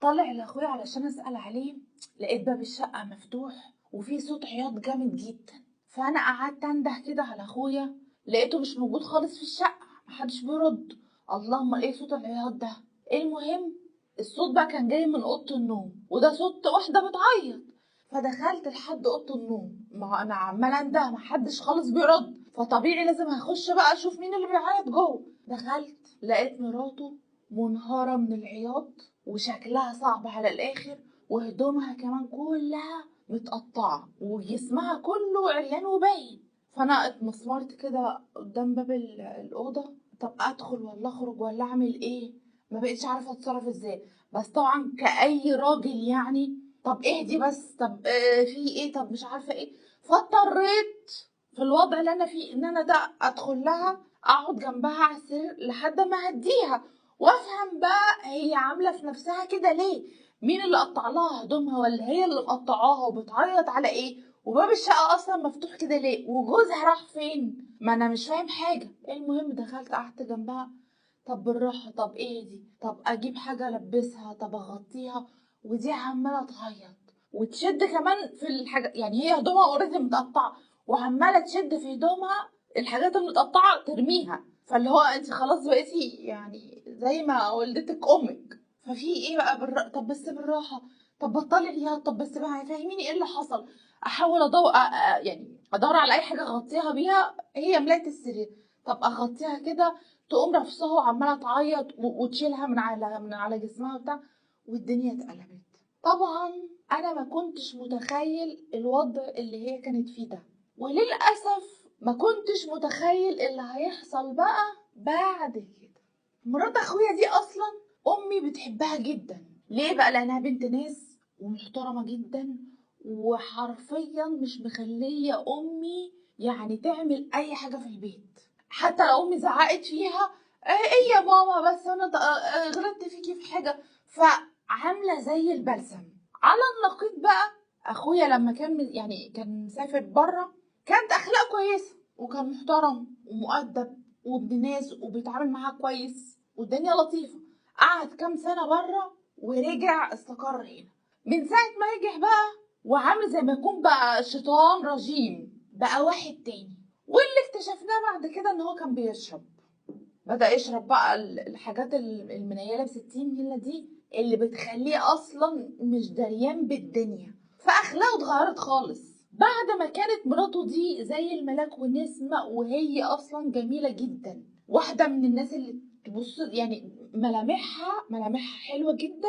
طالع لاخويا علشان اسال عليه، لقيت باب الشقة مفتوح وفي صوت عياط جامد جدا. فانا قعدت انده كده على اخويا، لقيته مش موجود خالص في الشقة، محدش بيرد. اللهم ايه صوت العياط ده؟ المهم الصوت بقى كان جاي من اوضة النوم، وده صوت واحدة بتعيط. فدخلت لحد اوضة النوم، ما انا عماله انده محدش خالص بيرد، فطبيعي لازم هخش بقى اشوف مين اللي بيعيط جوه. دخلت لقيت مراته منهاره من العياط وشكلها صعب على الاخر، وهدومها كمان كلها متقطعه وجسمها كله عريان وباين. فانا اتمسمرت كده قدام باب الاوضة، طب ادخل ولا اخرج ولا اعمل ايه؟ ما بقتش عارفه اتصرف ازاي. بس طبعا كأي راجل يعني، طب اهدي بس، طب في ايه، طب مش عارفه ايه. فاضطريت في الوضع اللي انا فيه ان انا ده ادخل لها، اقعد جنبها على السرير لحد ما هديها وافهم بقى هي عامله في نفسها كده ليه، مين اللي قطع لها هدومها ولا هي اللي مقطعاها، وبتعيط على ايه، وباب الشقة اصلا مفتوح كده ليه، وجوزها راح فين، ما انا مش فاهم حاجة. المهم دخلت قعدت جنبها، طب بالراحة، طب ايه دي، طب اجيب حاجة البسها، طب اغطيها، ودي عماله تعيط وتشد كمان في الحاجة، يعني هي هدومها already متقطعه وعماله تشد في هدومها الحاجات المتقطعة ترميها. فاللي هو انت خلاص بقيتي يعني زي ما والدتك امك. ففي ايه بقى طب بس بالراحة، طب بطلي عياط، طب بس بقى فاهميني ايه اللي حصل. احاول ادور يعني ادور على اي حاجة اغطيها بيها، هي ملايه السرير، طب اغطيها كده، تقوم رفصها وعماله تعيط وتشيلها من على جسمها وبتاع، والدنيا اتقلبت. طبعا انا ما كنتش متخيل الوضع اللي هي كانت فيه ده، وللاسف ما كنتش متخيل اللي هيحصل بقى بعد كده. مرات اخويا دي اصلا امي بتحبها جدا، ليه بقى؟ لانها بنت ناس ومحترمه جدا، وحرفيا مش مخليه امي يعني تعمل اي حاجة في البيت. حتى لو امي زعقت فيها، ايه يا ماما بس انا غلطت فيكي في حاجة، فعامله زي البلسم. على النقيض بقى اخويا لما كان يعني كان مسافر بره، كانت اخلاقه كويسة وكان محترم ومؤدب وابن ناس وبيتعامل معاها كويس والدنيا لطيفة. قعد كام سنة بره ورجع استقر هنا. من ساعة ما رجع بقى وعامل زي ما يكون بقى شيطان رجيم، بقى واحد تاني. واللي اكتشفناه بعد كده ان هو كان بيشرب، بدأ يشرب بقى الحاجات المنيله ب60 نيله دي اللي بتخليه اصلا مش دريان بالدنيا. فاخلاقه اتغيرت خالص. بعد ما كانت مراته دي زي الملاك والنسمة، وهي اصلا جميلة جدا، واحدة من الناس اللي تبص يعني ملامحها حلوة جدا،